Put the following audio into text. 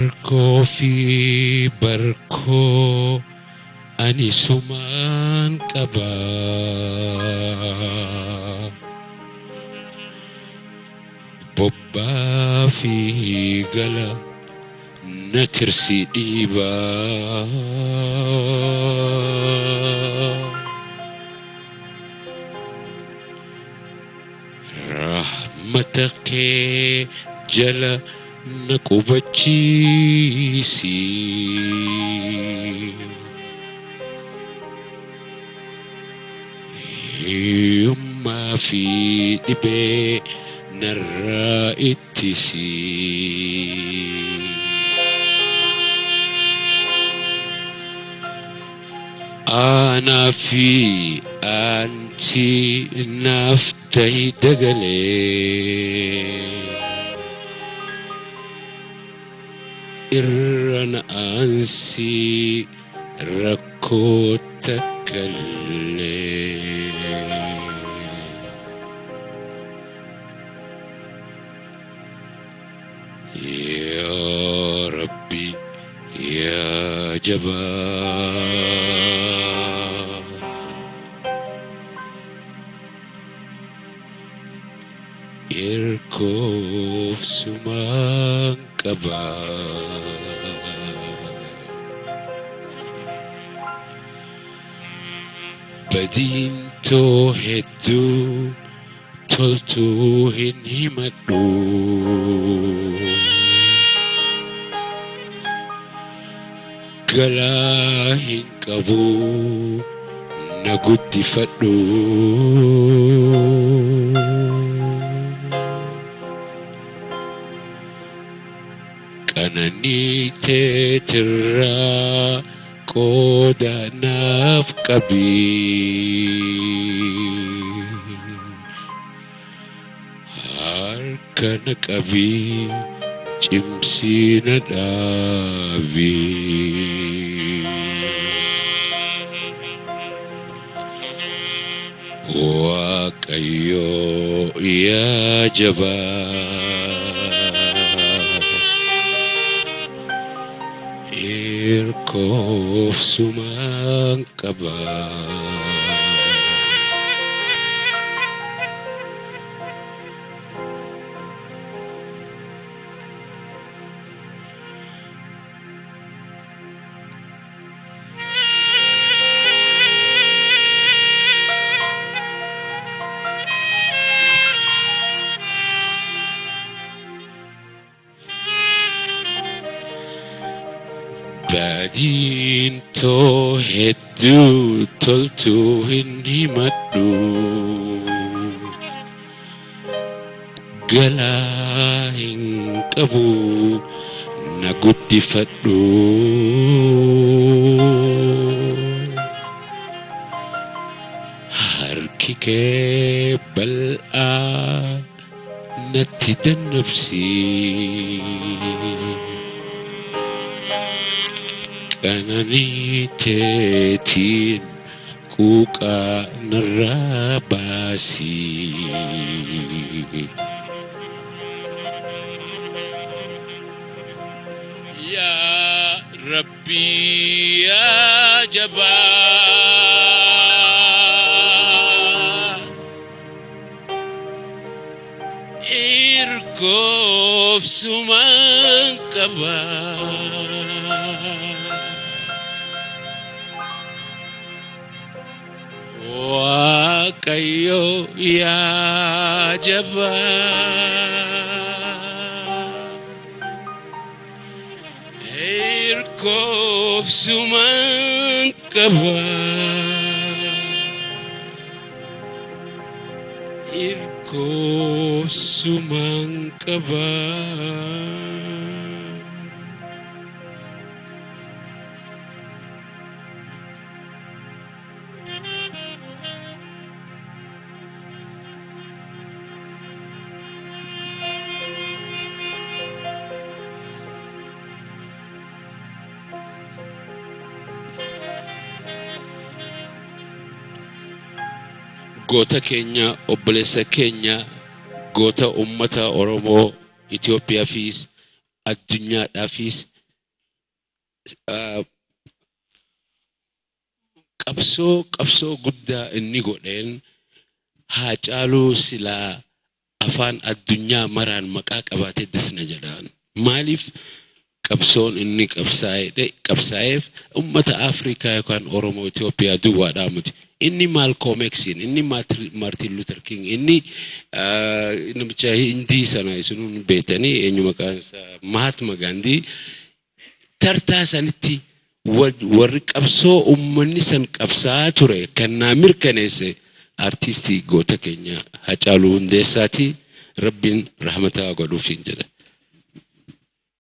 Barkoo fi barkoo ani sumaan qaba. Bobbaa fi gala na tirsi dhiibaa. Rahmata kee jala na qubachiisi. Hiyyummaa fi dhibee narraa ittisi. Aanaa fi aantii naaf tahi dagalee. Irra na aansii rakkoo takka illee. Yaa Rabbi yaa jabaa. Irkoof sumaan qaba. Badiin too hedduu toltuu hin himadhu. Galaa hin qabu na guddifadhu. Qananii teetirraa qooda naaf qabi. Harka na qabi cimsii na dhaabi. Waaqayyo yaa jabaa. Irkoof sumaan qaba. Badiin too hedduu toltuu hin himadhu. Galaa hin qabu na guddifadhu. Harki kee bal'aa natti dannabsi. Qananii teetiin quuqaa narraa baasi. Yaa Rabbii yaa jabaa. Irkoof sumaan qaba. Waaqayyo yaa jabaa. Irkoof sumaan qaba. Irkoof sumaan qaba. Goota keenya, obboleessa keenya, goota uummata Oromoo Itoophiyaafis addunyaadhaafis Qabsoo guddaa inni godheen Haacaaluu silaa afaan addunyaa maraan maqaa qabaatee disna jedhaan. Maaliif? Qabsoon inni qabsaa'eef ummata Afrikaa yookaan Oromoo Itoophiyaa duwwaadhaa miti. Inni Malcolm X'n, inni Martin Luther King, inni namicha Hindii sana isinuu beektanii, eenyu maqaan isaa, Mahatma Gandhi, tartaa sanitti warri qabsoo ummanni san qabsaa'aa ture kan naa mirkaneesse artiistii goota keenya Hacaaluu Hundeessaati. Rabbiin rahmataa godhuufiin jedha.